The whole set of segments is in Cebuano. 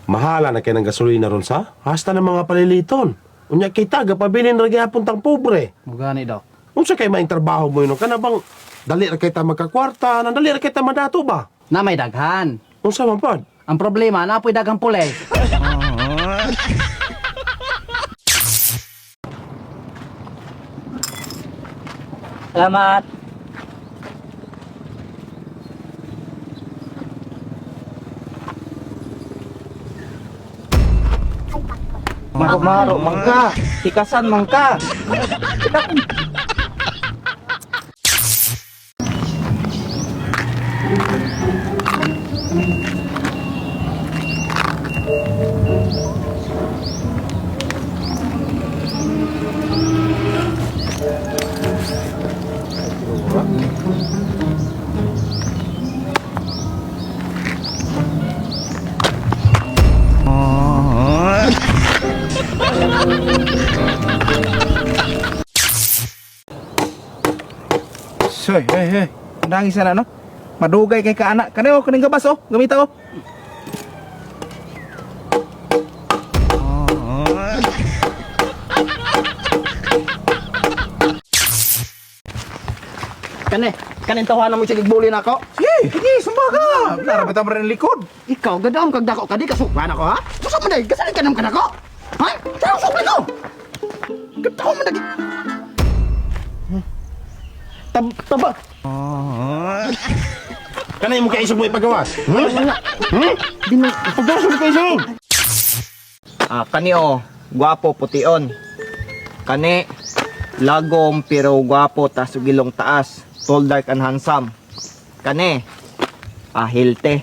Mahala na kay ng gasolina ron sa hasta ng mga paliliton. Unya kita gapabilin ra gyapon tang pobre. Mugani daw. Unsa kay maing trabaho mo yun? Kana bang dali ra kay ta magkakwarta, nang dali ra kay ta madato ba? Na may daghan. Unsa man pod? Ang problema, napoy daghang pulay. Salamat. Maro-maro man ka. Tikasan man ka. Soy, hey, hey. Nangis na no? Madugay kay ka anak. Kani oh, kaning gabas oh. Gamita oh. Kani, kanin tawanan mo sige bulin ako. Sige, sige, sumba ka. Nara ba rin likod? Ikaw gadam kag dako kadi kasukan ako ha? Susa man day, kasalit ka nam kanako. Ha? Tao sukli ko. Kataw man dagi. Tab taba. Kana imo kay isog mo ipagawas? Hmm? Hmm? Di na Pagawas mo kay isog. Ah, kani oh, gwapo pution. Kani lagom pero gwapo tas ug ilong taas. Tall, dark and handsome. Kani ah, healthy.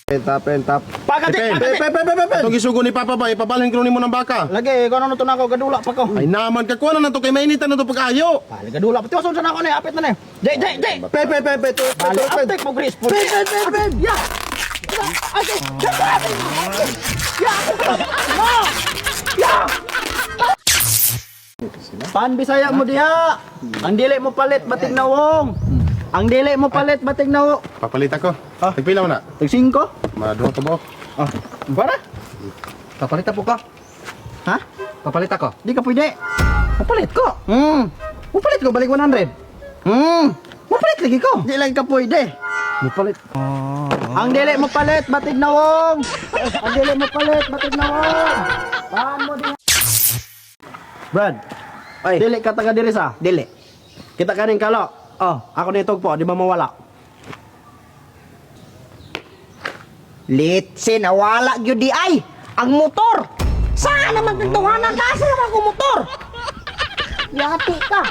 Pagati, Pe, pe pe pe pe. Atong gisugo ni Papa ba ipabalhin ko nimo ng baka. Lagi ko ano to nako gadula pa ko. Ay naman ka kuha na to kay mainitan na to pag-ayo. Bali gadula pa tiwason sa nako ni apit na ni. Jay jay jay. Pe pe pe pe to Bali apit mo Chris. Pe pe pe pe. Ya. Ay, Ya. No. Ya. Pan Bisaya mo diha. Ang dili mo palit batig nawong. Ang dili mo palit batig nawong. Papalit ako. Tagpila mo na. Tag 5. Maduha ka ba? Ah, para? Papalit po ka. Ha? Papalit ako. Di ka pwede. Papalit ko. Mupalit ko balik 100. Mupalit lagi ko. Di lang ka pwede. Mupalit. Ang dili mo palit batig nawong. Ang dili mo palit batig nawong. Paan mo di Brad. Ay. Dili ka taga diri sa. Dili. Kita kaning kalo. Oh, ako nitog po, di ba mawala? Litse nawala gyud di ay ang motor. Saan naman kagtuhanan ka? Asa naman akong motor? Yati ka.